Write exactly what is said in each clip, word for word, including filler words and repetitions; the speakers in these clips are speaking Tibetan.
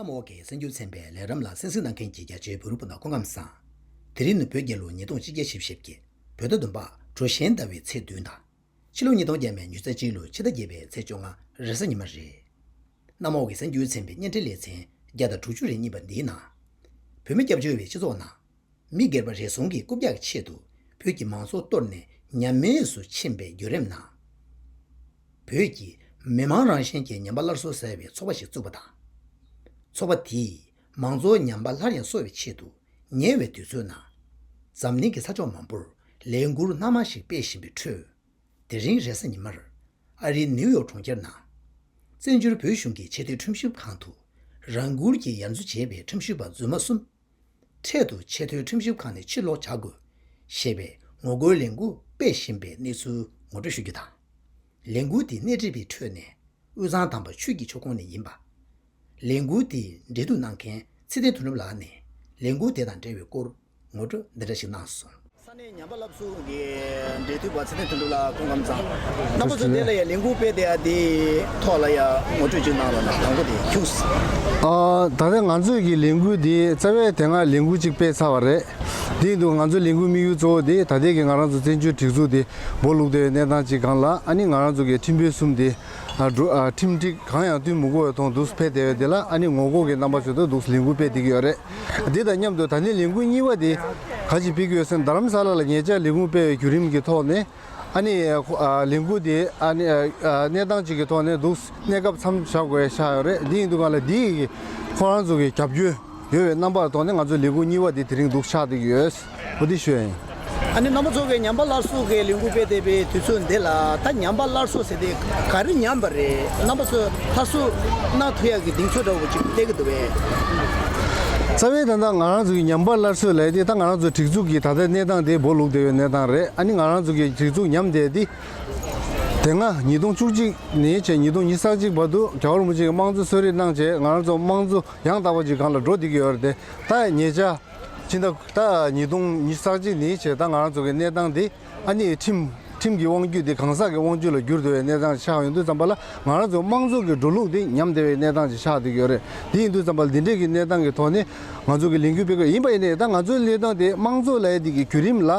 གནམ་འོག་གི་གསར་འགྱུར་ཚན་པའི་ལས་རིམ་ལ་གསན་གཟིགས་གནང་མཁན་གྱི་རྒྱ་ཆེའི་བོད་རིགས་སྤུན་ཟླ་སྐུ་ཁམས་བཟང་། དེ་རིང་ནི་བོད་རྒྱལ་ལོ་ཉིས་སྟོང་ཆིག་བརྒྱ་བཞི་བཅུ་ཞེ་བརྒྱད། བོད་ཟླ་བདུན་པ་གྲོ་ཞོན་ཟླ་བའི་ཚེས་བདུན་དང་། ཕྱི་ལོ་ཉིས་སྟོང་བརྒྱ་མེད་ཉི་ཤུ་རྩ་གཅིག་ལོའི་ཕྱི་ཟླ་བརྒྱད་པའི་ཚེས་བཅོ་ལྔ་རེས་གཟའ་ཉི་མ་རེད། གནམ་འོག་གི་གསར་འགྱུར་ཚན་པའི་བརྙན་འཕྲིན་ལེ་ཚན་བརྒྱ་དང་དྲུག་ཅུ་རེ་གཉིས་པ་འདིའི་ནང་། བོད་མི་སྐྱབས་བཅོལ་བའི་སྤྱི་ཚོགས་ནང་། མི་སྒེར་པ་རེ་ཟུང་གི་རྐུབ་བཀྱག་ཆེད་དུ་བོད་ཀྱི་མང་ཚོགས་གཏོར་ནས་ཉམས་དམས་སུ་ཕྱིན་པའི་བརྒྱུད་རིམ་ནང་། བོད་ཀྱིས་མི་མང་རང་བཞིན་གྱི་ཉམས་པ་སླར་གསོ་ཟེར་བའི་ཚོགས་པ་ཞིག་བཙུགས་པ་དང་། ཚོགས་པ་དེས་མང་གཙོའི་ཉམས་པ་སླར་ཡང་གསོ་བའི་ཆེད་དུ་ཉེ་བའི་དུས་ཚོད་ནང་། འཛམ་གླིང་གི་ས་ཕྱོགས་མང་པོར་ལས་འགུལ་སྣ་མང་ཞིག་སྤེལ་བཞིན་པའི་ཁྲོད། དེ་རིང་རེས་གཟའ་ཉི་མར་ཨ་རིའི་ནིའུ་ཡོག་གྲོང་ཁྱེར་ནང་། བཙན་བྱོལ་བོད་གཞུང་གི་ཆེས་མཐོའི་ཁྲིམས་ཞིབ་ཁང་དུ་རང་འཁུལ་གྱིས་ཡར་འཛུལ་བྱས་པའི་ཁྲིམས་ཞིབ་པ་རྫུན་མ་གསུམ། འཕྲལ་དུ་ཆེས་མཐོའི་ཁྲིམས་ཞིབ་ཁང་ནས་ཕྱིར་ལོག་བྱ་དགོས་ཞེས་པའི་ངོ་རྒོལ་ལས་འགུལ་སྤེལ་བཞིན་པའི་གནས་ཚུལ་ངོ་སྤྲོད་ཞུ་རྒྱུ་དང་། ལས་འགུལ་དེ་སྣེ་ཁྲིད་པའི་ཁྲོད་ནས་དབུས་གཙང་དམ་པ་ཆོས་ཀྱི་མཆོག་ཁོང་ནས་ཡིན་པ། ལས་འགུལ་དེའི་འབྲེལ་གཏུག་གནང་མཁན་ཚེ་བརྟན་དོན་གྲུབ་ལགས་ནས་ལས་འགུལ་དེ་དང་འབྲེལ་བའི་སྐོར་ངོ་སྤྲོད་འདི་འདྲ་ཞིག་གནང་སོང་། ས་གནས་ཉམས་པ་སླར་གསོ་གི་འབྲེལ་མཐུད་པ་ཚེ་བརྟན་དོན་གྲུབ་ལགས་སྐུ་ཁམས་བཟང་། རྣམ་པ་ཚོ་དེ་ལ་ཡང་ལས་འགུལ་སྤེལ་བསྡད་ཡ་དེ་ཐོག་ལ་ཡང་ངོ་སྤྲོད་ཅིག་གནང་རོགས་གནང་། དང་པོ་དེ་ཁྱུགས། ཨ། ད་ལྟ་ང་ཚོས་ཀྱི་ལས་འགུལ་འདི་རྩ་བའི་དེ་སྔ་ལས་འགུལ་ཅིག་སྤེལ་ཚར་བ་རེད། དེ་ཡིན་དུས་ང་ཚོའི་ལས་འགུལ་དམིགས་ཡུལ་གཙོ་བོ་དེ་ད་ལྟའི་གི་ང་རང་ཚོ་བཙན་བྱོལ་སྒྲིག་འཛུགས་དེ་སྦོ་ལུག་བསྡད་པའི་གནས་སྟངས་ཅིག་སྒང་ལ། ཨ་ནི་ང་རང་ཚོ་གི་ཁྲིམས་དཔོན་གསུམ་དེ། ཨ། འགྲོ། ཨ། ཁྲིམས་སྒྲིག་གང་ཡང་བསྟུན་མི་དགོས་པའི་ཐོག་འདུག་སེ་ཕེབས་བསྡད་པ་དེ་ལ་ཨ་ནི་ངོ་རྒོལ་གྱི་རྣམ་པ་བྱུང་དུས་འདུག་སེ་ལས་འགུལ་སྤེལ་བསྡད་ཀྱི་ཡོད་རེད། དེ་དང་མཉམ་དུ་ད་ནི་ལས་འགུལ་གཉིས་པ་དེ་ག་ཅིག་སྤེལ་གྱི་ཡོད་ཟེར་ན། རྡ་རམ་ས་ལ་ལ་ཉེ་ཆར་ལས་འགུལ་སྤེལ་བའི་བརྒྱུད་རིམ་གྱི་ཐོག་ནས། ཨ་ནི། ཨ། ལས་འགུལ་དེ་ཨ་ནི། ཨ། གནས་སྟངས་གཅིག་གི་ཐོག་ནས་འདུག་སེ་གནས་སྐབས་མཚམས་བཞག་དགོས་ཆགས་ཡོད་རེད། དེ་ཡིན་དུས་ག་ལ་འདི་ཡི་ཁོ་རང་ཚོ་གི་རྒྱབ་སྐྱོར་ཡོད་པའི་རྣམ་པ་ཐོག་ནས་ང་ཚོ་ལས་འགུལ་གཉིས་པ་དེ་དེ་རིང་འདུག་སེ་ཆགས་བསྡད་ཀྱི་ཡོད། འོ་དེ་ཞུ་ཡ་ཡིན། ཨ་ནི་རྣམ་པ་ཚོ་གིས་ཉམས་པ་སླར་གསོ་གི་ལས་འགུལ་སྤེལ་བསྡད་པའི་དུས་ཚོད་འདི་ལ། ད་ཉམས་པ་སླར་གསོ་ཟེར་དེ་ག་རེ་ཉམས་པ་རེད། རྣམ་པ་ཚོས་སླར་གསོ་གནང་ཐུབ་ཡག་གི་གདེང་ཚོད་འདྲ་བོ་ཅིག་སྟེར་གྱི་འདུག་པས། རྩ་བའི་ད་ལྟ་ང་རང་ཚོ་གི་ཉམས་པ་སླར་གསོ་ལབ་ཡ་དེ། ད་ང་རང་ཚོ་སྒྲིག་འཛུགས་ཀྱི་ད་ལྟའི་གནས་སྟངས་དེ་སྦོ་ལུག་བསྡད་པའི་གནས་སྟངས་རེད། ཨ་ནི་ང་རང་ཚོ་གི་སྒྲིག་འཛུགས་ཉམས་བསྡད་དེ། དེ་སྔ་ཉིས་སྟོང་བཅུ་གཅིག་ནས་བྱས་ཉིས་སྟོང་ཉི་ཤུ་རྩ་གཅིག་བར་དུ་རྒྱལ་བ་རིན་པོ་ཆེ་གིས་དམངས་གཙོ་གསོལ་རས་གནང་བྱས། ང་རང་ཚོ་དམངས་གཙོ་ཡང་དག་པ་ཅིག་སྒང་ལ་འགྲོ་བསྡད་ཀྱི་ཡོད་རེད་དེ། ད་ཉེ་ཆར་ཕྱི་ཟླ། ད་ཉིས་སྟོང་ཉི་ཤུ་རྩ་གཅིག་ནས་བྱས་ད་ང་རང་ཚོ་གི་གནས་སྟངས་དེ་ཨ་ནི་ཁྲིམས། ཁྲིམས་ཀྱི་དབང་སྒྱུར་དེ་གང་ཟག་གི་དབང་སྒྱུར་ལ་བསྒྱུར་བསྡད་པའི་གནས་སྟངས་ཤིག་ཆགས་ཡོང་དུས་ཙམ་པ་ལ། ང་རང་ཚོ་དམངས་གཙོ་གི་འགྲོ་ལུགས་དེ་ཉམས་བསྡད་པའི་གནས་སྟངས་ཤིག་ཆགས་བསྡད་ཀྱི་ཡོད་རེད། དེ་ཡིན་དུས་ཙམ་པ་ལ་འདི་འདྲས་ཀྱི་གནས་སྟངས་ཀྱི་ཐོག་ནས་ང་ཚོ་གི་ལས་འགུལ་སྤེལ་དགོས། ཡིན་པ་ཡིན་ནའི་ད་ང་ཚོའི་ལས་སྟངས་དེ་དམངས་གཙོ་ལབ་ཡ་དེ་གི་བརྒྱུད་རིམ་ལ།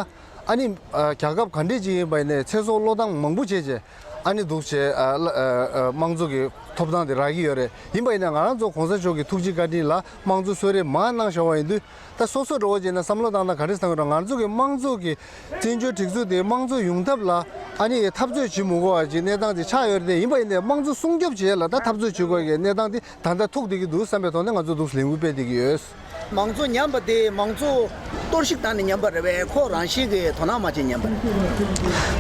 ཨ་ནི། ཨ། རྒྱལ་ཁབ་ག་འདྲས་ཅིག་ཡིན་པ་ཡིན་ནའི་ཚེ་སྲོག་བློས་བཏང་མང་པོ་བྱས་བྱས། ཨ་ནི་འདུག་བྱས། ཨ། ལ། ཨ། ཨ། དམངས་གཙོ་གི་ཐོབ་ཐང་དེ་རག་གི་ཡོད་རེད། ཡིན་པ་ཡིན་ན་ང་རང་ཚོ་གོང་ས་མཆོག་གི་ཐུགས་རྗེ་བཀའ་དྲིན་ལ་དམངས་གཙོ་གསོལ་རས་མར་གནང་བཞག་པ་ཡིན་དུས། ད་སོ་སོ་འདྲ་བོ་བྱས་ན་བསམ་བློ་བཏང་ན་ག་རེ་བསམ་གྱི་འདུག་ང་ཚོ་གི་དམངས་གཙོ་གི་བཙན་བྱོལ་སྒྲིག་འཛུགས་དེ་དམངས་གཙོ་ཡོང་ཐབས་ལ་ཨ་ནི་འཐབ་རྩོད་བྱེད་མི་དགོས་པ་ཅིག་གནས་སྟངས་ཅིག་ཆགས་ཡོད་རེད་དེ། ཡིན་པ་ཡིན་ནའི་དམངས་གཙོ་སྲུང་སྐྱོབ་བྱེད་ཡ་ལ་ད་འཐབ་རྩོད་བྱེད་དགོས་ཀྱི་གནས་སྟངས་དེ་ད་ལྟ་ཐུག་བསྡད་ཀྱི་འདུག་བསམ་པའི་ཐོག་ནས་ང་ཚོ་འདུག་ལས་འགུལ་སྤེལ་བསྡད་ཀྱི་ཡོད། མང་གཙོ་ཉམས་པ་དེ་མང་གཙོ་གཏོར་བཤིག་བཏང་ནས་ཉམས་པ་རེད་པས། ཁོ་རང་བཞིན་གྱིས་དོ་སྣང་མ་བྱས་ཉམས་པ་རེད།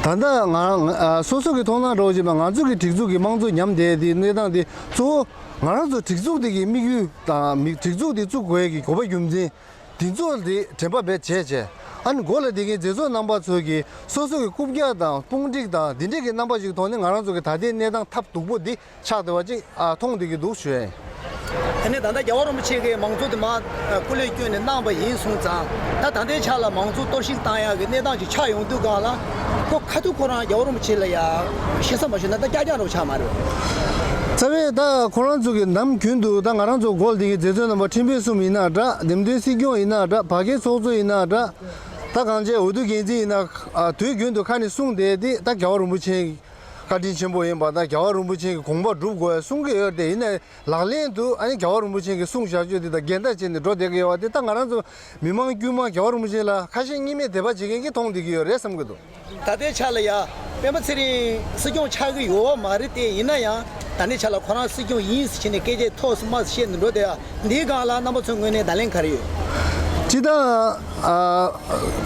ད་ལྟ་ང་རང་སོ་སོ་གི་མཐོང་སྣང་འདྲ་བོ་ཞིག་ན། ང་ཚོ་གི་སྒྲིག་འཛུགས་ཀྱི་དམངས་གཙོ་ཉམས་བསྡད་དེ་གནས་སྟངས་དེ་གཙོ་བོ་ང་རང་ཚོ་སྒྲིག་འཛུགས་དེ་གི་དམིགས་ཡུལ་དང་། མི། སྒྲིག་འཛུགས་དེ་བཙུགས་དགོས་ཀྱི་དགོས་པ་རྒྱུ་མཚན་དེ་ཚོ་དེ་དྲན་པ་བེད་སྤྱད་བྱས། ཨ་ནི་འགོ་ལ་བསྡད་མཁན་མཛད་གཙོ་རྣམ་པ་ཚོ་གིས་སོ་སོ་གི་རྐུབ་བཀྱག་དང་དཔུང་སྒྲིག་དང་འདི་འདྲས་ཀྱི་རྣམ་པ་ཞིག་ཐོག་ནས་ང་རང་ཚོ་གི་ད་ལྟའི་གནས་སྟངས་ཐབས་སྡུག་པོ་འདི་ཆགས་བསྡད་པ་ཅིག་ཨ། མཐོང་བསྡད་ཀྱི་འདུག་ཞུ་ཡ་ཡིན། དེ་ནས་ད་ལྟ་རྒྱལ་བ་རིན་པོ་ཆེ་གིས་མང་གཙོ་དེ་མར་སྐུ་ལས་བསྐྱོན་ནས་གནང་བ་ཡིན་སོང་ཙང་། ད་ད་ལྟའི་ཆ་ལ་མང་གཙོ་གཏོར་བཤིག་བཏང་ཡག་གི་གནས་སྟངས་ཅིག་ཆགས་ཡོང་དུས་སྒང་ལ། ཁོ་ཁ་ཐུག་ཁོ་རང་རྒྱལ་བ་རིན་པོ་ཆེ་ལ་ཡ་བཤད་ས་མ་ཞུས་ན་ད་ཀྱག་ཀྱག་འདྲ་བོ་ཆགས་མ་རེད། རྩ་བའི་ད་ཁོ་རང་ཚོ་གི་ནམ་རྒྱུན་དུ་ད་ང་རང་ཚོ་འགོ་ལ་བསྡད་མཁན་མཛད་གཙོ་རྣམ་པ་ཁྲིམས་དཔོན་གསུམ་ཡིན་ན་འདྲ། འདེམས་ཐོན་སྲིད་སྐྱོང་ཡིན་ན་འདྲ། བར་བརྒལ་ཚོགས་གཙོ་ཡིན་ན་འདྲ། ད་གང་བྱས་འོས་བསྡུ་འགན་འཛིན་ཡིན་ན། ཨ། དུས་རྒྱུན་དུ་ཁ་ནས་གསུངས་བསྡད་དེ། ད་རྒྱལ་བ་རིན་པོ་ཆེ་བཀའ་དྲིན་ཆེན་པོ་ཡིན་པ་དང་། རྒྱལ་བ་རིན་པོ་ཆེ་གི་དགོངས་པ་སྒྲུབ་དགོས་གསུང་གི་ཡོད་དེ། ཡིན་ནའི་ལག་ལེན་དུ་ཨ་ནི་རྒྱལ་བ་རིན་པོ་ཆེ་གི་གསུང་བཞག་རྒྱུ་དེ་དང་འགལ་ཟླ་བྱས་ནས་འགྲོ་བསྡད་ཀྱི་ཡོད་པ་དེ། ད་ང་རང་ཚོ་མི་མང་དཀྱུས་མ་རྒྱལ་བ་རིན་པོ་ཆེ་ལ་ཁ་ཞེ་གཉིས་མེད་དད་པ་བྱེད་མཁན་གྱིས་མཐོང་བསྡད་ཀྱི་ཡོད་རེད་བསམ་གྱི་འདུག་ད་ལྟའི་ཆ་ལ་ཡ་སྤེན་པ་ཚེ་རིང་སྲིད་སྐྱོང་ཆགས་ཀྱི་ཡོད་མ་རེད་དེ། ཡིན་ན་ཡང་ད་ལྟའི་ཆ་ལ་ཁོ་རང་སྲིད་སྐྱོང་ཡིན་ཟེར་བྱས་ནས་སྐད་ཆ་ཐོག་སུ་མ་བཤད་ནས་འགྲོ་བསྡད་ཡ། འདིའི་སྒང་ལ་རྣམ་པ་ཚོའི་ངོས་ནས་བརྡ་ལན་ག་རེ་ཡོད། སྤྱིར་བཏང་། ཨ།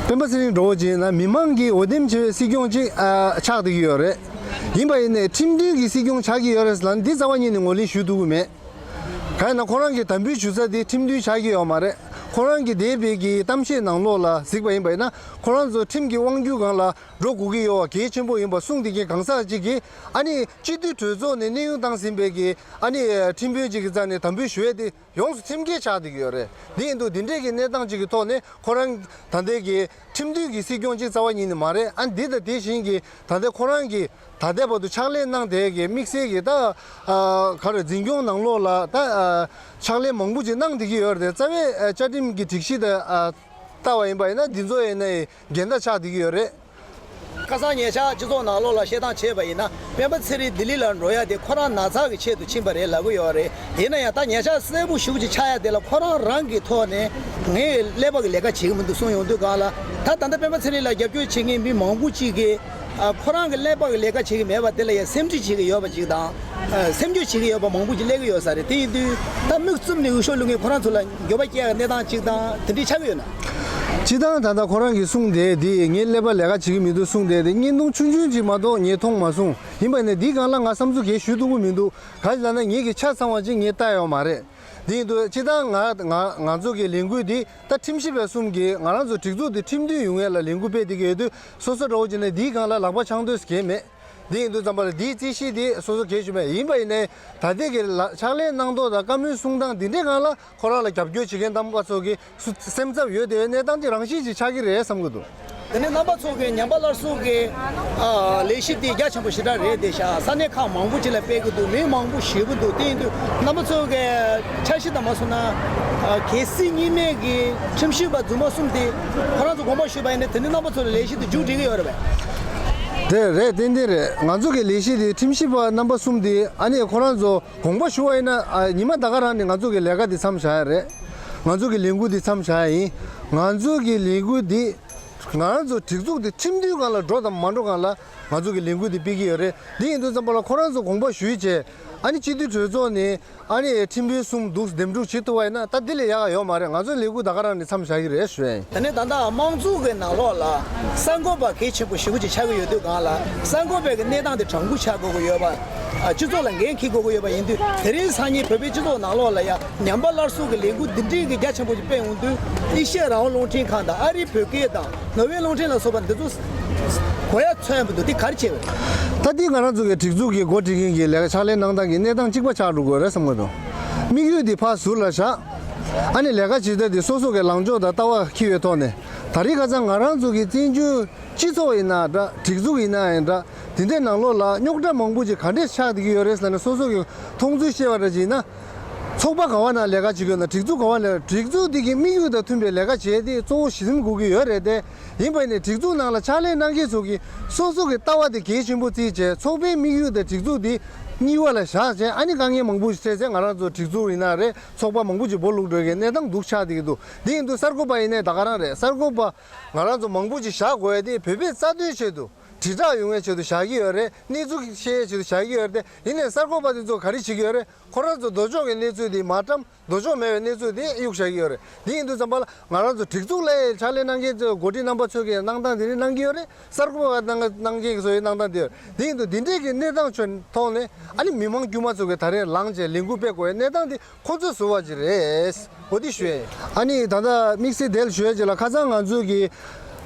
སྤེན་པ་ཚེ་རིང་འདྲ་བོ་བྱས་ན་མི་མང་གིས་འོས་འདེམས་བྱས་པའི་སྲིད་སྐྱོང་ཅིག་ཨ། ཆགས་བསྡད་ཀྱི་ཡོད་རེད། ཡིན་པ་ཡིན་ནའི་ཁྲིམས་མཐུན་གྱི་སྲིད་སྐྱོང་ཆགས་ཀྱི་ཡོད་རེད་ཟེར་ལབ་ན་འདི་རྩ་བ་ཉིད་ནས་ངོས་ལེན་ཞུ་ཐུབ་ཀྱི་མེད། གང་ཡིན་ན་ཁོ་རང་གི་དམ་འབུལ་ཞུ་ས་དེ་ཁྲིམས་མཐུན་ཆགས་ཀྱི་ཡོད་མ་རེད། ཁོ་རང་གི་འདས་པའི་གི་གཏམ་བཤད་ནང་ལོགས་ལ་གཟིགས་པ་ཡིན་པ་ཡིན་ན། ཁོ་རང་ཚོ་ཁྲིམས་ཀྱི་དབང་སྒྱུར་སྒང་ལ་འགྲོ་དགོས་ཀྱི་ཡོད་པ་གལ་ཆེན་པོ་ཡིན་པ་གསུངས་བསྡད་མཁན་གང་ཟག་ཅིག་གིས། ཨ་ནི་སྤྱི་འཐུས་གྲོས་ཚོགས་ནས་གནས་དབྱུང་བཏང་ཟིན་པའི་གི་ཨ་ནི་ཁྲིམས་དཔོན་ཅིག་གི་རྩ་ནས་དམ་འབུལ་ཞུ་ཡས་དེ་ཡོངས་སུ་ཁྲིམས་འགལ་ཆགས་བསྡད་ཀྱི་ཡོད་རེད། དེ་ཡིན་དུས་འདི་འདྲས་ཀྱི་གནས་སྟངས་ཅིག་གི་ཐོག་ནས་ཁོ་རང་ད་ལྟའི་གི་ཁྲིམས་མཐུན་གྱི་སྲིད་སྐྱོང་ཅིག་རྩ་བ་ཉིད་ནས་མ་རེད། ཨ། འདི་དང་དེ་བཞིན་གྱི་ད་ལྟའི་ཁོ་རང་གི་ད་ལྟའི་བར་དུ་ཕྱག་ལས་གནང་བསྡད་ཀྱི་དམིགས་བསལ་གྱི་ད། ཨ། ག་རེ། འཛིན་སྐྱོང་ནང་ལོགས་ལ་ད། ཨ། ཕྱག་ལས་མང་པོ་ཅིག་གནང་བསྡད་ཀྱི་ཡོད་རེད་དེ། རྩ་བའི་ཨ་བཅའ་ཁྲིམས་ཀྱི་སྒྲིག་གཞི་དང་ཨ་ལྟ་བ་ཡིན་པ་ཡིན་ན་འདི་ཚོ་ཡིན་ན་འགལ་ཟླ་ཆགས་བསྡད་ཀྱི་ཡོད་རེད། ཁ་སང་ཉེ་ཆར་སྤྱི་ཚོགས་ནང་ལོགས་ལ་བཤད་སྟངས་བྱས་པ་ཡིན་ན། སྤེན་པ་ཚེ་རིང་ལྡི་ལི་ལ་འགྲོ་ཡ་དེ་ཁོ་རང་ན་ཚ་གི་ཆེད་དུ་ཕྱིན་པ་རེད་ལབ་ཀྱི་ཡོད་རེད། ཡིན་ན་ཡང་ད་ཉེ་ཆར་གསལ་པོ་ཞེ་པོ་ཅིག་ཆགས་ཡ་དེ་ལ་ཁོ་རང་རང་གི་ཐོག་ནས་ངས་ཀླད་པ་གི་ལས་ཀ་བྱེད་ཀྱི་མི་འདུག་གསུངས་ཡོང་དུས་སྒང་ལ། ད་ད་ལྟ་སྤེན་པ་ཚེ་རིང་ལ་རྒྱབ་སྐྱོར་བྱེད་མཁན་མི་མང་པོ་ཅིག་གིས་ཨ་ཁོ་རང་གི་ཀླད་པ་གི་ལས་ཀ་བྱེད་ཀྱི་མེད་པ་དེ་ལ་ཡང་སེམས་ཁྲལ་བྱེད་ཀྱི་ཡོད་པ་ཅིག་དང་། ཨ་སེམས་སྐྱོ་བྱེད་ཀྱི་ཡོད་པ་མང་པོ་ཅིག་སླེབས་ཀྱི་ཡོད་ས་རེད། དེ་ཡིན་དུས་ད་མིག་བཙུམ་ནས་འུ་ཤོག་བླུག་མཁན་ཁོ་རང་ཚོ་ལ་འགྱོད་པ་སྐྱེ་ཡ་གནས་སྟངས་ཅིག་དང་དེ་འདྲས་ཆགས་ཀྱི་ཡོད་ན། སྤྱིར་བཏང་ད་ལྟ་ཁོ་རང་གིས་གསུངས་བསྡད་དེ་ངའི་ཀླད་པ་ལས་ཀ་བྱེད་ཀྱི་མི་འདུག་གསུངས་བསྡད་དེ་བརྙན་ཐུང་ཆུང་ཆུང་ཅིག་མ་གཏོགས་ངས་མཐོང་མ་སོང་། ཡིན་པ་ཡིན་ན་འདིའི་སྒང་ལ་ང་བསམ་ཚུལ་གང་ཞུ་ཐུབ་ཀྱི་མི་འདུག་གང་ཞིག་ལབ་ན་ངེད་ཀྱི་ཆ་ཚང་བ་ཅིག་ངས་ལྟ་ཡོད་མ་རེད། འདི་ཡིན་དུས་སྤྱིར་བཏང་ང་ང་ང་ཚོ་གི་ལས་འགུལ་འདི་ད་ཁྲིམས་ཞིབ་པ་གསུམ་གྱིས་ང་རང་ཚོ་སྒྲིག་འཛུགས་འདི་ཁྲིམས་མཐུན་ཡོང་ཡས་ལ་ལས་འགུལ་སྤེལ་བསྡད་ཀྱི་ཡོད་དུས་སོ་སོ་འདྲ་བོ་བྱས་ནས་འདིའི་སྒང་ལ་ལག་པ་འཆང་འདོད་གང་ཡང་མེད། འདི་ཡིན་དུས་ཙམ་པ་ལ་འདིའི་རྩིས་གཞི་འདི་སོ་སོ་གང་ཞུ་མེད། ཡིན་པ་ཡིན་ནའི་ད་ལྟའི་གི་ལ་ཕྱག་ལས་གནང་སྟངས་དང་བཀའ་མོལ་གསུང་སྟངས་འདི་འདྲའི་སྒང་ལ་ཁོ་རང་ལ་རྒྱབ་སྐྱོར་བྱེད་མཁན་རྣམ་པ་ཚོ་གི་སུ་སེམས་འཚབ་ཡོད་བསྡད་པའི་གནས་སྟངས་འདི་རང་བཞིན་ཅིག་ཆགས་ཀྱི་རེད་བསམ་གྱི་འདུག་དེ་ནས་རྣམ་པ་ཚོ་གི་ཉམས་པ་སླར་གསོ་གི་ཨ་ལས་གཞི་འདི་རྒྱ་ཆེན་པོ་ཞེ་དྲག་རེད་བསྡད་ཤག་ས་གནས་ཁག་མང་པོ་ཅིག་ལ་སྤེལ་གྱི་འདུག་མི་མང་པོ་ཞེ་པོ་འདུག་དེ་ཡིན་དུས་རྣམ་པ་ཚོ་གི་འཆར་གཞི་ལྟར་མ་སོང་ན། ཨ་གལ་སྲིད་གཉིས་སྨན་གྱི་ཁྲིམས་ཞིབ་པ་རྫུན་མ་གསུམ་དེ་ཁོ་རང་ཚོ་དགོངས་པ་ཞུས་པ་ཡིན་ན། དེ་ནི་རྣམ་པ་ཚོ་ལ་ལས་གཞི་དེ་མཇུག་སྒྲིལ་གྱི་ཡོད་རེད་པས། དེ་རེད། ཏན་ཏན་རེད། ང་ཚོ་གི་ལས་གཞི་དེ་ཁྲིམས་ཞིབ་པ་རྣམ་པ་གསུམ་དེ་ཨ་ནི་ཁོ་རང་ཚོ་དགོངས་པ་ཞུ་བ་ཡིན་ན། ཨ་ཉི་མ་ད་ག་རང་ནས་ང་ཚོ་གི་ལས་ཀ་འདི་མཚམས་བཞག་ཡ་རེད། ང་ཚོ་གི་ལས་འགུལ་འདི་མཚམས་བཞག་ཡ་ཡིན། ང་ཚོ་གི་ལས་འགུལ་འདི་ང་རང་ཚོ་སྒྲིག་འཛུགས་འདི་ཁྲིམས་མཐུན་སྒང་ལ་འགྲོ་དང་མ་འགྲོ་སྒང་ལ་ང་ཚོ་གི་ལས་འགུལ་འདི་སྤེལ་གྱི་ཡོད་རེད། འདི་ཡིན་དུས་ཙམ་པ་ལ་ཁོ་རང་ཚོ་དགོངས་པ་ཞུས་བྱས། ཨ་ནི་སྤྱི་འཐུས་གྲོས་ཚོགས་ནས་ཨ་ནི་ཁྲིམས་དཔོན་གསུམ་འདུག་འདེམས་སྒྲུག་བྱེད་ཐུབ་པ་ཡིན་ན་ད་འདི་ལས་ཡག་ག་ཡོད་མ་རེད། ང་ཚོའི་ལས་འགུལ་ད་ག་རང་ནས་མཚམས་བཞག་གི་རེད་ཞུ་ཡ་ཡིན། ད་ནི་ད་ལྟ་དམངས་གཙོ་གི་ནང་ལོགས་ལ་གསར་འགོད་པ་གལ་ཆེན་པོ་ཞེ་པོ་ཅིག་ཆགས་ཀྱི་ཡོད་དུས་སྒང་ལ། གསར་འགོད་པའི་གི་གནས་སྟངས་དེ་དྲང་པོ་ཆགས་དགོས་ཀྱི་ཡོད་པ། ཨ་སྤྱི་ཚོགས་ལ་འགན་འཁྱེར་དགོས་ཀྱི་ཡོད་པ་ཡིན་དུས། དེ་རིང་སང་ཉིན་བོད་པའི་སྤྱི་ཚོགས་ནང་ལོགས་ལ་ཡ་ཉམས་པ་སླར་གསོ་གི་ལས་འགུལ་འདི་འདྲའི་གི་རྒྱ་ཆེན་པོ་ཅིག་སྤེལ་ཡོང་དུས། ཨེ་ཤེ་ཡ་རང་དབང་རླུང་འཕྲིན་ཁང་དང་ཨ་རིའི་བོད་སྐད་དང་ནོར་ཝེ་རླུང་འཕྲིན་ལ་སོགས་པ་འདི་ཚོ་གོ་ཡ་མཚོན་ཡ་མི་འདུག་དེ་ག་རེ་བྱས་པ་རེད། ད་འདི་ང་རང་ཚོ་གི་སྒྲིག་འཛུགས་ཀྱི་འགོ་ཁྲིད་མཁན་གྱི་ལས་ཀ་ཕྱག་ལས་གནང་སྟངས་ཀྱི་གནས་སྟངས་གཅིག་པ་ཆགས་འགྲོ་དགོས་རེད་བསམ་གྱི་འདུག་དམིགས་ཡུལ་འདི་ཕར་ཟུར་ལ་བཞག་ཨ་ནི་ལས་ཀ་བྱེད་སྟངས་འདི་སོ་སོ་གི་ལངས་ཕྱོགས་དང་ལྟ་བ་འཁྱེར་བའི་ཐོག་ནས། ད་རེས་ཁ་སང་ང་རང་ཚོ་གི་བཙན་བྱོལ་སྤྱི་ཚོགས་ཡིན་ན་འདྲ། སྒྲིག་འཛུགས་ཡིན་ན་ཡང་འདྲ། དེ་འདྲའི་ནང་ལོགས་ལ་རྙོག་དྲ་མང་པོ་ཅིག་ག་འདྲས་ཆགས་བསྡད་ཀྱི་ཡོད་རེད་ཟེར་ན། སོ་སོ་གི་མཐོང་ཚུལ་བཤད་པ་འདྲ་ཅིག་ཡིན་ན། ཚོགས་པ་ག་བ་ནང་ལས་ཀ་བྱེད་ཀྱི་ཡོད་ན། སྒྲིག་འཛུགས་ག་བ་ནང་། སྒྲིག་འཛུགས་འདི་གི་དམིགས་ཡུལ་དང་མཐུན་པའི་ལས་ཀ་བྱས་ཏེ་གཙོ་བོ་གཞི་འཛིན་དགོས་ཀྱི་ཡོད་རེད་དེ། ཡིན་པ་ཡིན་ནའི་སྒྲིག་འཛུགས་ནང་ལ་ཕྱག་ལས་གནང་མཁན་ཚོ་གིས་སོ་སོ་གི་ལྟ་བ་དེ་གལ་ཆེན་པོ་བརྩིས་བྱས། ཚོགས་པའི་དམིགས་ཡུལ་དང་སྒྲིག་འཛུགས་འདི་གཉིས་པ་ལ་བཞག་བྱས། ཨ་ནི་དཀའ་ངལ་མང་པོ་ཞིག་འཕྲད་བྱས། ང་རང་ཚོ་སྒྲིག་འཛུགས་ཡིན་ན་རེད། ཚོགས་པ་མང་པོ་ཅིག་སྦོ་ལུག་འགྲོ་གི་གནས་སྟངས་འདུག་ཆགས་བསྡད་ཀྱི་འདུག་དེ་ཡིན་དུས་གསར་འགོད་པ་ཡིན་ནའི་ད་ག་རང་རེད། གསར་འགོད་པ་ང་རང་ཚོ་མང་པོ་ཅིག་བཞག་དགོས་ཡ་དེ་བོད་པའི་རྩ་དོན་ཆེད་དུ། དྲིལ་བསྒྲགས་ཡོང་བའི་ཆེད་དུ་བཞག་གི་ཡོད་རེད། གནས་ཚུལ་ཤེས་ཡའི་ཆེད་དུ་བཞག་གི་ཡོད་རེད་དེ། ཡིན་ནའི་གསར་འགོད་པ་དེ་ཚོ་ག་རེ་བྱེད་ཀྱི་ཡོད་རེད། ཁོ་རང་ཚོ་ལྡོག་ཕྱོགས་ཀྱི་གནས་ཚུལ་དེ་མ་བཀྲམ། ལྡོག་ཕྱོགས་མེད་པའི་གནས་ཚུལ་དེ་གཡུག་བཞག་གི་ཡོད་རེད། དེ་ཡིན་དུས་ཙམ་པ་ལ་ང་རང་ཚོ་སྒྲིག་འཛུགས་ལ་ཕྱག་ལས་གནང་མཁན་ཚོ་འགོ་ཁྲིད་རྣམ་པ་ཚོས་ཀྱི་གནང་སྟངས་དེ་རིགས་གནང་གི་ཡོད་རེད། གསར་འགོད་པ་གནང་གནང་མཁན་ཚོས་གནང་སྟངས་དེ་ཡོད་རེད། དེ་ཡིན་དུས་འདི་འདྲའི་གི་གནས་སྟངས་ཚོའི་ཐོག་ནས། ཨ་ནི་མི་མང་དཀྱུས་མ་ཚོ་གི་ད་རེས་ལངས་བྱས་ལས་འགུལ་སྤེལ་དགོས་པའི་གནས་སྟངས་དེ་ཁོ་ཚོས་བཟོས་པ་ཅིག་རེད། འོ་དེ་ཞུ་ཡ་ཡིན། ཨ་ནི་ད་ལྟ་དམིགས་བསལ་དེ་ལ་ཞུ་ཡ་ཅིག་ལ། ཁ་སང་ང་ཚོའི་གི་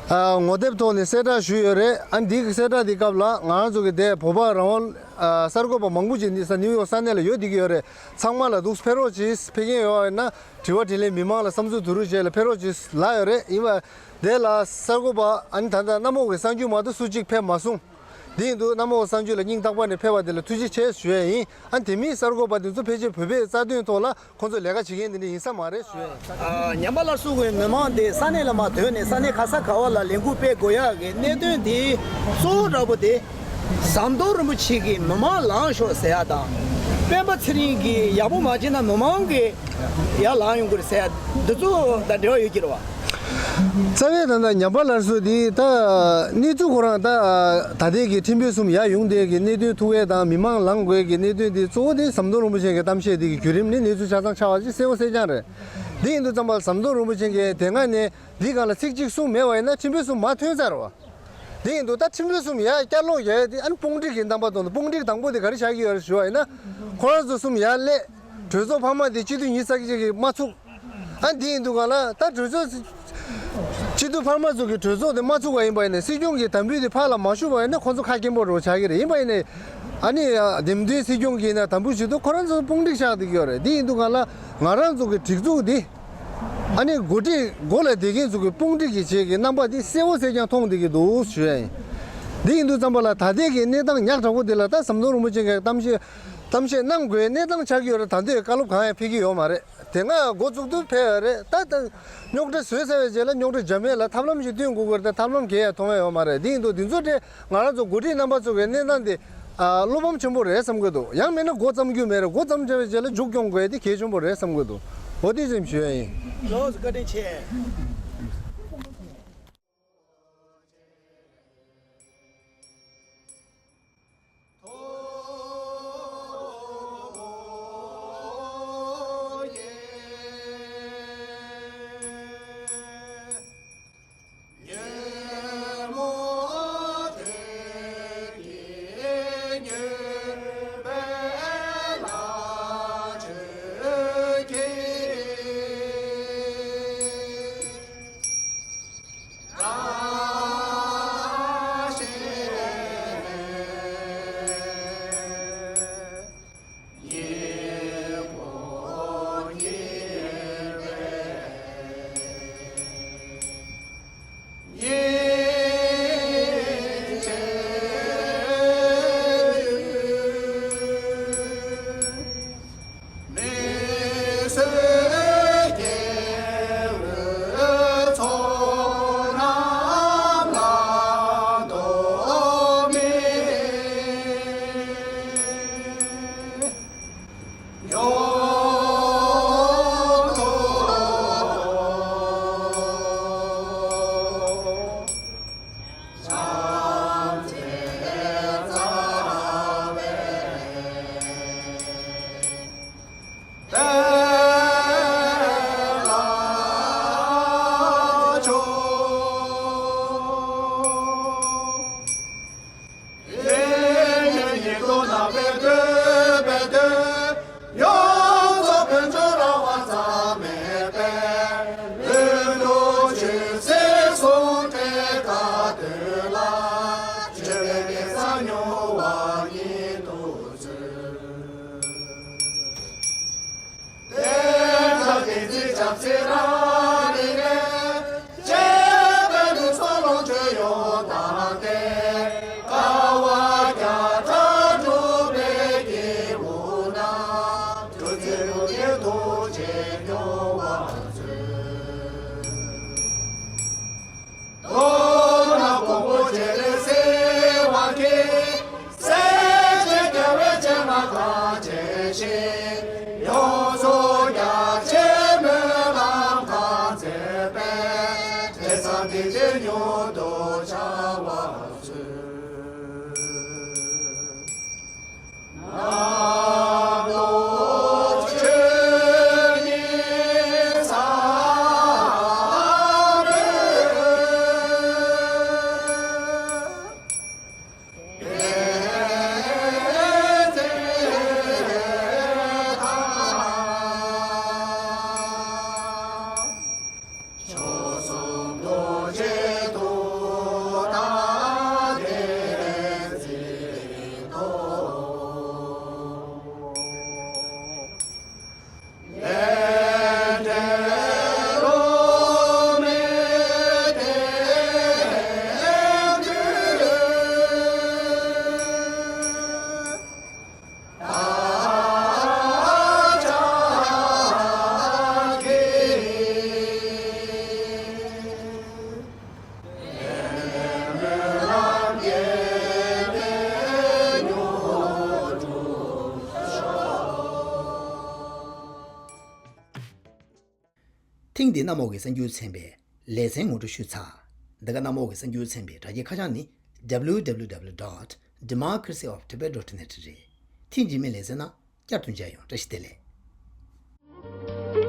ཨ་ངོ་དེབ་ཐོག་ནས་གསལ་བསྒྲགས་ཞུས་ཡོད་རེད། ཨ་ནི་འདི་གི་གསལ་བསྒྲགས་དེ་སྐབས་ལ་ང་རང་ཚོ་གི་དེ་བོད་པ་རང་དབང་ཨ་གསར་འགོད་པ་མང་པོ་ཅིག་ནི་ས་ནིའུ་ཡོག་ས་གནས་ལ་ཡོད་བསྡད་ཀྱི་ཡོད་རེད། ཚང་མ་ལ་འདུག་ཕེབས་རོགས་གྱིས། ཕེབས་མཁན་ཡོད་པ་ཡིན་ན་དྲི་བ་དྲིས་ལན། མི་མང་ལ་བསམ་ཚུལ་བསྡུ་རུབ་བྱས་ལ་ཕེབས་རོགས་གྱིས་ལབ་ཡོད་རེད། ཡིན་པ་དེ་ལ་གསར་འགོད་པ་ཨ་ནི་ད་ལྟ་གནམ་འོག་གི་གསར་འགྱུར་མ་གཏོགས་སུ་གཅིག་ཕེབས་མ་སོང་། དེ་ཡིན་དུས་གནམ་འོག་གསར་འགྱུར་ལ་སྙིང་ཐག་པ་ནས་ཕེབས་པ་དེ་ལ་ཐུགས་རྗེ་ཆེ་ཞུ་ཡ་ཡིན། ཨ་ནི་དེ་མིན་གསར་འགོད་པ་དེ་ཚོ་ཕལ་ཆེར་བོད་པའི་རྩ་དོན་ཐོག་ལ་ཁོང་ཚོ་ལས་ཀ་བྱེད་མཁན་དེ་འདྲ་ཡིན་ས་མ་རེད་ཞུ་ཡ་ཡིན། ཨ་ཉམས་པ་སླར་གསོ་གི་མི་མང་དེ་ས་གནས་ལ་མར་ཐོན་ནས། ས་གནས་ག་ས་ག་བ་ལ་ལས་འགུལ་སྤེལ་དགོས་ཡག་གི་གནད་དོན་དེ་གཙོ་བོ་འདྲ་པོ་དེ། ཟམ་གདོང་རིན་པོ་ཆེ་གིས་མི་མང་ལངས་ཤོག་ཟེར་ཡ་དང་། སྤེན་པ་ཚེ་རིང་གིས་ཡག་པོ་མ་བྱས་ན་མི་མང་གིས་ཡར་ལངས་ཡོང་གི་རེད་ཟེར་ཡ་འདི་ཚོ་དང་འབྲེལ་བ་ཡོད་ཀྱི་རེད་བ། རྩ་བའི་ད་ལྟ་ཉམས་པ་སླར་གསོ་འདི་ད་གནས་ཚུལ་ཁོ་རང་ད་ད་ལྟའི་གི་ཁྲིམས་དཔོན་གསུམ་ཡར་ཡོང་དེ་གི་གནད་དོན་ཐུག་ཡས་དང་། མི་མང་ལངས་དགོས་ཀྱི་གནད་དོན་འདི་གཙོ་བོ་དེ་ཟམ་གདོང་རིན་པོ་ཆེ་གི་གཏམ་བཤད་འདི་གི་བརྒྱུད་རིམ་ནི་གནས་ཚུལ་ཆ་ཚང་ཆགས་པ་ཅིག་གསལ་པོ་གསལ་རྐྱང་རེད། འདི་ཡིན་དུས་ཙམ་པ་ཟམ་གདོང་རིན་པོ་ཆེ་གིས་དེ་སྔ་ནས་འདི་སྒང་ལ་ཚིག་གཅིག་གསུངས་མེད་པ་ཡིན་ན་ཁྲིམས་དཔོན་གསུམ་མར་ཐོན་ཚར་བ། དེ་ཡིན་དུས་ད་ཁྲིམས་དཔོན་གསུམ་ཡར་བསྐྱར་ལོག་ཡོད་དེ། ཨ་ནི་དཔུང་སྒྲིག་གི་རྣམ་པ་དང་། དཔུང་སྒྲིག་དང་པོ་དེ་ག་རེ་བྱ་གི་ཡོད་རེད་ཞུ་བ་ཡིན་ན། ཁོ་རང་ཚོ་གསུམ་ཡར་སླེབས། གྲོས་ཚོགས་འཕར་མ་དེ་སྤྱི་འཐུས་ཉི་ཤུ་རྩ་གཅིག་གིས་མ་ཚུགས། ཨ་ནི་དེ་ཡིན་དུས་སྒང་ལ་ད་གྲོས་ཚོགས་སྤྱི་འཐུས་འཕར་མ་ཚོ་གི་གྲོས་ཚོགས་དེ་མ་ཚུགས་པ་ཡིན་པ་ཡིན་ན། སྲིད་སྐྱོང་གི་དམ་འབུལ་དེ་ཕར་ལ་མ་ཞུས་པ་ཡིན་ན་ཁོང་ཚོ་ཁ་སྐྱེངས་པོ་འདྲ་བོ་ཆགས་ཀྱི་རེད། ཡིན་པ་ཡིན་ནའི་ཨ་ནི་འདེམས་ཐོན་སྲིད་སྐྱོང་གིས་ན་དམ་འབུལ་ཞུ་དུས་ཁོ་རང་ཚོ་དཔུང་སྒྲིག་ཆགས་བསྡད་ཀྱི་ཡོད་རེད། དེ་ཡིན་དུས་སྒང་ལ་ང་རང་ཚོ་གི་སྒྲིག་འཛུགས་འདི། ཨ་ནི་འགོ་ཁྲིད་འགོ་ལ་བསྡད་མཁན་ཚོ་གི་དཔུང་སྒྲིག་གི་བྱེད་ཀྱི་རྣམ་པ་དེ་གསལ་པོ་གསལ་རྐྱང་མཐོང་བསྡད་ཀྱི་འདུག་ཞུ་ཡ་ཡིན། འདི་ཡིན་དུས་ཙམ་པ་ལ་ད་ལྟའི་གི་གནས་སྟངས་ཉག་དྲག་པོ་དེ་ལ་ད་ཟམ་གདོང་རིན་པོ་ཆེ་གི་གཏམ་བཤད་ གཏམ་བཤད་གནང་དགོས་གནས་སྟངས་ཆགས་ཀྱི་ཡོད་རེད། ད་འདོད་བཀའ་སློབ་གང་ཡང་ཕེབས་ཀྱི་ཡོད་མ་རེད། དེ་སྔ་འགོ་བཙུགས་དུས་ཕེབས་ཡོད་རེད། ད་ད་རྙོག་དྲ་བཟོས་ཚར་བའི་རྗེས་ལ་རྙོག་དྲ་འཇམ་ཡས་ལ་ཐབས་ལམ་ཞིག་བསྟུན་དགོས་ཀྱི་རེད། ད་ཐབས་ལམ་གང་ཡང་མཐོང་ཡ་ཡོད་མ་རེད། དེ་ཡིན་དུས་འདི་ཚོ་དེ་ང་རང་ཚོ་འགོ་ཁྲིད་རྣམ་པ་ཚོ་གི་གནས་སྟངས་དེ་ཨ་བློ་ཕམ་ཆེན་པོ་རེད་བསམ་གྱི་འདུག། ཡང་མིན་ན་འགོ་བརྩམས་རྒྱུ་མེད་རེད། འགོ་བརྩམས་བྱས་པའི་རྗེས་ལ་མཇུག་སྐྱོང་དགོས་ཡ་དེ་གལ་ཆེན་པོ་རེད་བསམ་གྱི་འདུག། འོ་དེ་ཙམ་ཞུ་ཡ་ཡིན། ལགས་སོ། བཀའ་དྲིན་ཆེ། ཐེངས་འདིའི་གནམ་འོག་གི་གསར་འགྱུར་ཚན་པའི་ལེ་ཚན་ངོ་སྤྲོད་ཞུས་ཚར། འདི་ག་གནམ་འོག་གི་གསར་འགྱུར་ཚན་པའི་དྲ་རྒྱའི་ཁ་བྱང་ནི་W W W dot democracy of tibet dot net རེད། ཐེངས་རྗེས་མའི་ལེ་ཚན་ནང་བསྐྱར་དུ་མཇལ་ཡོང་། བཀྲ་ཤིས་བདེ་ལེགས།